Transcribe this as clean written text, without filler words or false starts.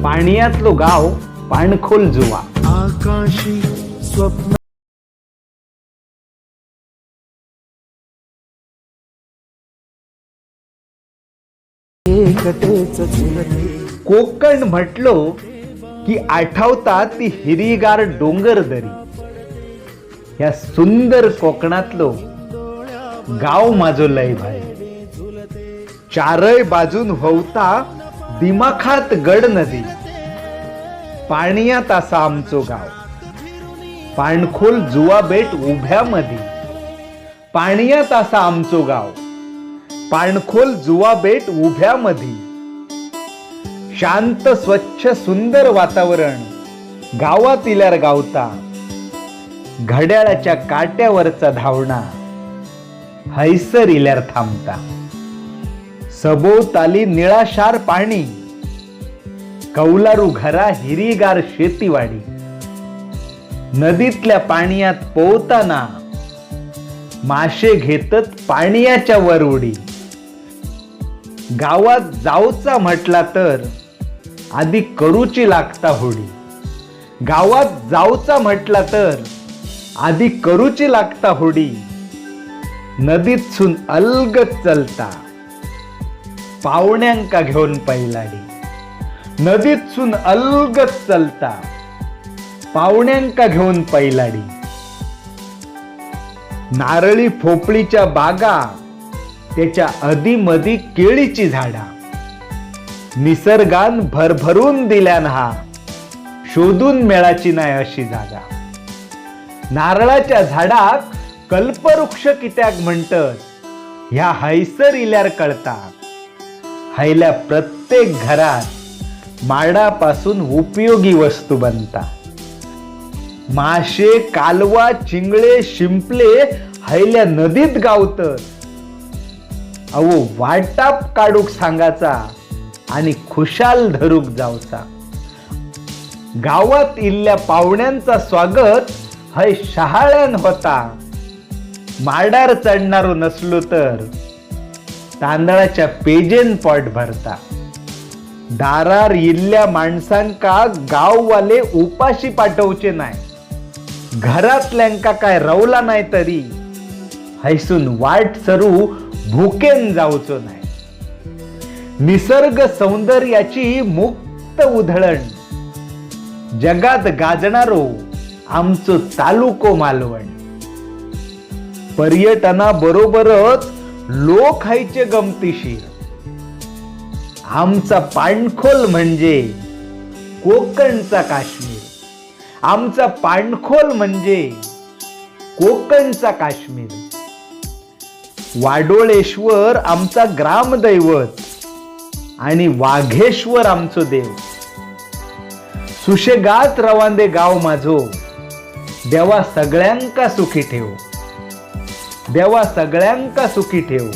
पाणयातलो गाव पाणखोल जुवा. आकाशी स्वप्न एकटेच झुलते. कोकण म्हटलो की आठवता ती हिरीगार डोंगर दरी. ह्या सुंदर कोकणातलो गाव माझो लय भाई. चारय बाजून व्हवता दिमाखात गड नदी. पाणयात असा आमचो गाव पाणखोल जुवा बेट उभ्या मधी. पाणयात असा आमचो गाव पाणखोल जुवा बेट उभ्या मधी. शांत स्वच्छ सुंदर वातावरण गावात इल्यार गावता. घड्याळाच्या काट्यावरचा धावणा हैसर इल्यार थांबता. सभोवताली निळाशार पाणी, कौलारू घरा, हिरीगार शेतीवाडी. नदीतल्या पाणयात पोहताना मासे घेतत पाणयाच्या वर उडी. गावात जाऊचा म्हटला तर आधी करूची लागता होडी. गावात जाऊचा म्हटला तर आधी करूची लागता होडी. नदीतसून अलगद चलता पावण्यांका घेऊन पैलाडी. नदीतसून अलगद चलता पावण्यांका घेऊन पैलाडी. नारळी फोपळीच्या बागा, त्याच्या अधीमधी केळीची झाडा. निसर्गान भरभरून दिल्यान हा, शोधून मेळाची नाही अशी जागा. नारळाच्या झाडाक कल्पवृक्ष कित्याक म्हणतत ह्या हैसर इल्यार कळता. हैल्या प्रत्येक घरात माडापासून उपयोगी वस्तू बनता. माशे, कालवा, चिंगळे, शिंपले हैल्या नदीत गावतत. अहो वाटाप काढूक सांगाचा आणि खुशाल धरूक जावचा. गावात इल्ल्या पाहुण्यांचा स्वागत हय शहाळ्यान होता. माडार चढणारो नसलो तर तांदळाच्या पेजेन पोट भरता. दारार इल्ल्या माणसांका गाववाले उपाशी पाठवचे नाही. घरातल्यांका काय रवला नाही तरी हैसून वाट सरू भुकेन जावचो नाही. निसर्ग सौंदर्याची मुक्त उधळण, जगात गाजणारो आमचो तालुको मालवण. पर्यटनाबरोबरच लोक खायचे गमतीशीर. आमचा पाणखोल म्हणजे कोकणचा काश्मीर. आमचा पाणखोल म्हणजे कोकणचा काश्मीर. वाडोळेश्वर आमचा ग्रामदैवत आणि वाघेश्वर आमचो देव. सुशेगात रवांदे गाव माझो, देवा सगळ्यांका सुखी ठेव. देवा सगळ्यांका सुखी ठेव.